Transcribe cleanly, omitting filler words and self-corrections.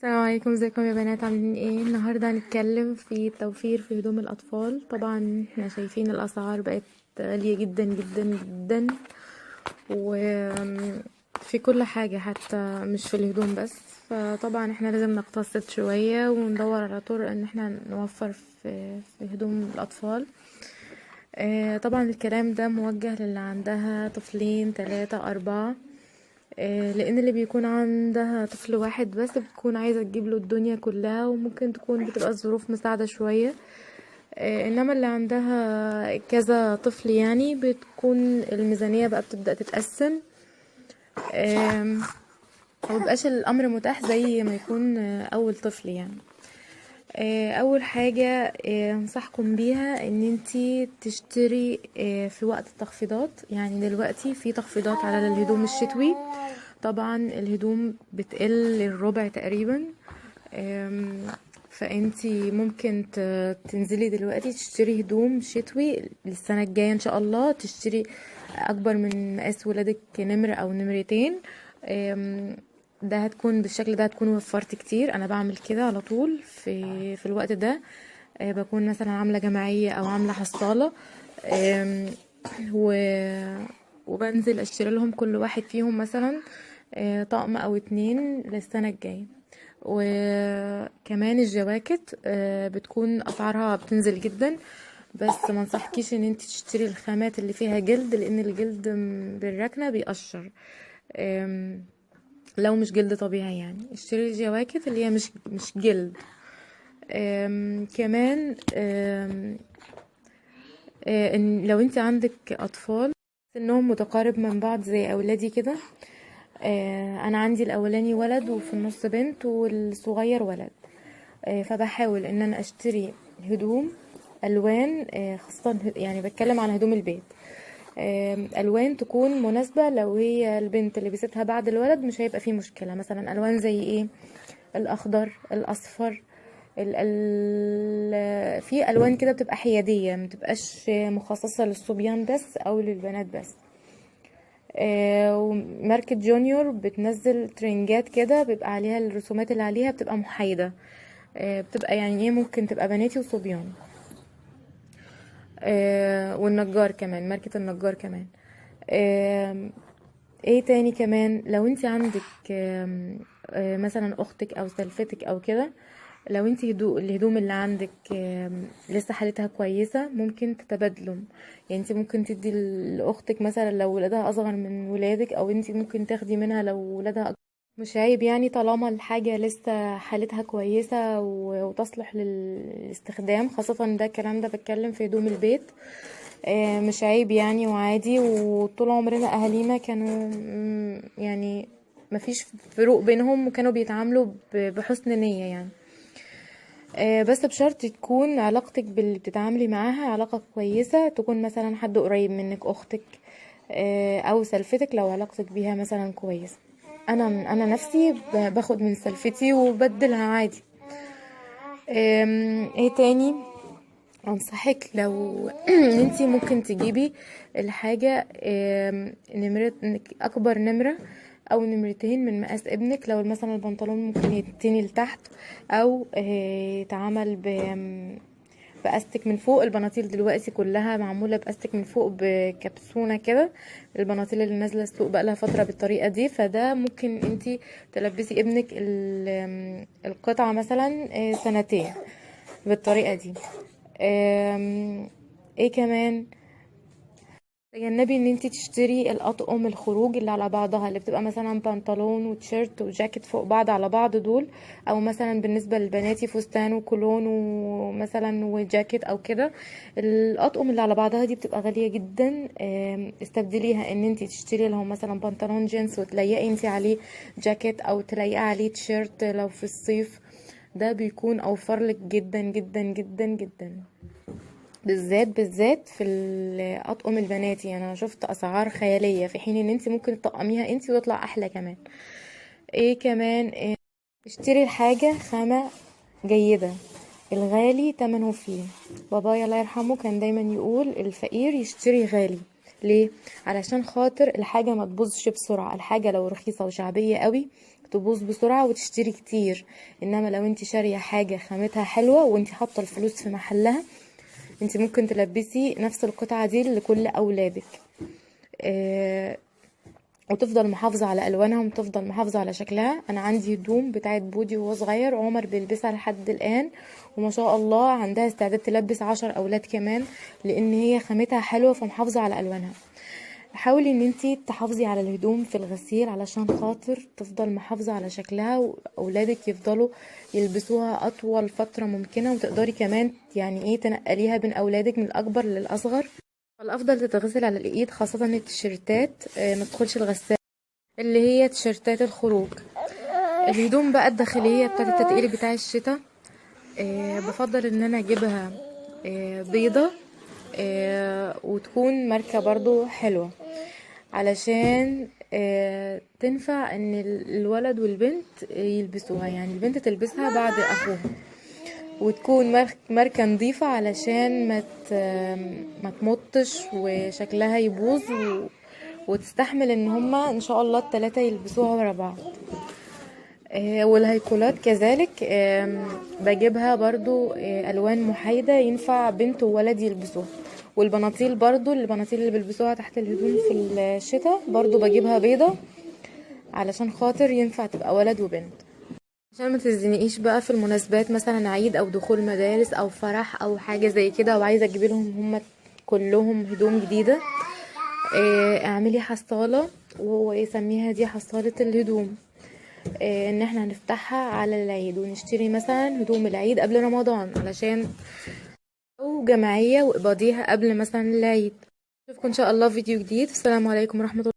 السلام عليكم، ازيكم يا بنات؟ عاملين ايه؟ النهارده هنتكلم في التوفير في هدوم الاطفال. طبعا احنا شايفين الاسعار بقت غالية جدا جدا جدا، وفي كل حاجة حتى مش في الهدوم بس. فطبعا احنا لازم نقتصد شوية وندور على طرق ان احنا نوفر في هدوم الاطفال. طبعا الكلام ده موجه للي عندها طفلين، 3، 4، لان اللي بيكون عندها طفل واحد بس بتكون عايزة تجيب له الدنيا كلها، وممكن تكون بتبقى الظروف مساعدة شوية. انما اللي عندها كذا طفل بتكون الميزانية بقى بتبدأ تتقسم، ومبقاش الامر متاح زي ما يكون اول طفل. اول حاجة، انصحكم بيها ان انتي تشتري في وقت التخفيضات. دلوقتي في تخفيضات على الهدوم الشتوي، طبعا الهدوم بتقل الربع تقريبا، فانتي ممكن تنزلي دلوقتي تشتري هدوم شتوي للسنة الجاية ان شاء الله، تشتري اكبر من مقاس ولادك نمرة او نمرتين. ده هتكون بالشكل ده هتكون وفرت كتير. انا بعمل كده على طول في الوقت ده، بكون مثلا عاملة جمعية او عاملة حصالة، وبنزل اشتري لهم كل واحد فيهم مثلا، طقم او 2 للسنة الجاية. وكمان الجواكت، بتكون اسعارها بتنزل جدا، بس ما انصحكيش ان انت تشتري الخامات اللي فيها جلد، لان الجلد بالركنة بيقشر، لو مش جلد طبيعي. اشتري الجواكت اللي هي مش جلد. كمان، إن لو انت عندك اطفال سنهم متقارب من بعض زي اولادي كده، انا عندي الاولاني ولد وفي النص بنت والصغير ولد، فبحاول ان انا اشتري هدوم الوان، خاصة بتكلم عن هدوم البيت، الوان تكون مناسبة. لو هي البنت اللي لبستها بعد الولد مش هيبقى فيه مشكلة. مثلا الوان زي ايه؟ الاخضر، الاصفر، في الوان كده بتبقى حيادية، ما بتبقاش مخصصة للصبيان بس او للبنات بس. وماركة جونيور بتنزل ترنجات كده بيبقى عليها الرسومات اللي عليها بتبقى محايدة، بتبقى ممكن تبقى بناتي وصبيان. والنجار كمان، ماركة النجار كمان. ايه تاني كمان؟ لو انت عندك، مثلا اختك او سلفتك او كده، لو انت الهدوم اللي عندك، لسه حالتها كويسة، ممكن تتبادلوا. انت ممكن تدي لاختك مثلا لو ولادها اصغر من ولادك، او انت ممكن تاخدي منها لو ولادها اكبر. مش عيب طالما الحاجة لسه حالتها كويسة وتصلح للاستخدام، خاصة ده الكلام ده بتكلم في هدوم البيت. مش عيب وعادي، وطول عمرنا اهالينا كانوا، مفيش فروق بينهم، وكانوا بيتعاملوا بحسن نية. بس بشرط تكون علاقتك باللي بتتعاملي معاها علاقة كويسة، تكون مثلا حد قريب منك، اختك، او سلفتك لو علاقتك بيها مثلا كويسة. انا نفسي باخد من سلفتي وبدلها عادي. ايه تاني انصحك؟ لو ان انتي ممكن تجيبي الحاجة، نمرة، اكبر نمرة او نمرتين من مقاس ابنك. لو مثلا البنطلون ممكن يتني لتحت او، يتعمل باستك من فوق. البناطيل دلوقتي كلها معمولة باستك من فوق بكبسونة كده، البناطيل اللي نازلة السوق بقالها فترة بالطريقة دي. فده ممكن انتي تلبسي ابنك القطعة مثلا، سنتين بالطريقة دي. ايه كمان؟ تجنبي ان انتي تشتري الاطقم الخروج اللي على بعضها، اللي بتبقى مثلا بنطلون وتيشيرت وجاكيت فوق بعض على بعض دول، او مثلا بالنسبة للبناتي فستان وكولون ومثلا وجاكيت او كده. الاطقم اللي على بعضها دي بتبقى غالية جدا. استبدليها ان انتي تشتري لهم مثلا بنطلون جينز وتليقي انتي عليه جاكيت، او تليقي عليه تيشيرت لو في الصيف. ده بيكون اوفر لك جدا جدا جدا جدا، بالذات في الاطقم البناتي. انا شفت اسعار خيالية، في حين ان انت ممكن تطقميها انت ويطلع احلى كمان. ايه كمان؟ إيه؟ اشتري الحاجة خامة جيدة، الغالي تمنه فيه. بابايا الله يرحمه كان دايما يقول الفقير يشتري غالي. ليه؟ علشان خاطر الحاجة ما تبوظش بسرعة. الحاجة لو رخيصة وشعبية قوي تبوظ بسرعة وتشتري كتير. انما لو انت شارية حاجة خامتها حلوة وانت حاطة الفلوس في محلها، انت ممكن تلبسي نفس القطعة دي لكل اولادك، وتفضل محافظة على الوانها وتفضل محافظة على شكلها. انا عندي هدوم بتاعت بودي وهو صغير، عمر بيلبسها لحد الان وما شاء الله عندها استعداد تلبس 10 اولاد كمان، لان هي خامتها حلوة فمحافظة على الوانها. حاولي ان انتي تحافظي على الهدوم في الغسيل علشان خاطر تفضل محافظة على شكلها، واولادك يفضلوا يلبسوها اطول فترة ممكنة، وتقدري كمان يعني ايه تنقليها بين اولادك من الاكبر للاصغر. الافضل تتغسل على الايد، خاصة التيشيرتات، ما تدخلش الغسالة، اللي هي تيشيرتات الخروج. الهدوم بقى الداخلية بتاعت التتقيل بتاع الشتاء، بفضل ان انا اجيبها بيضة، وتكون ماركة برضو حلوة، علشان تنفع ان الولد والبنت يلبسوها، يعني البنت تلبسها بعد اخوها، وتكون ماركة نظيفة علشان ما تمطش وشكلها يبوظ، وتستحمل ان هما ان شاء الله التلاتة يلبسوها ورا بعض. والهيكولات كذلك، بجيبها برضو، الوان محايدة ينفع بنت وولد يلبسوها. والبناطيل برضو، البناطيل اللي بيلبسوها تحت الهدوم في الشتاء برضو بجيبها بيضة علشان خاطر ينفع تبقى ولد وبنت، عشان ما تزنقيش بقى في المناسبات، مثلا عيد او دخول مدارس او فرح او حاجة زي كده، وعايزة تجيبي لهم هم كلهم هدوم جديدة. اعملي حصالة وهو يسميها دي حصالة الهدوم، ان احنا هنفتحها على العيد ونشتري مثلا هدوم العيد قبل رمضان، علشان او جمعية واقبضيها قبل مثلا العيد. اشوفكم ان شاء الله في فيديو جديد. السلام عليكم ورحمة الله.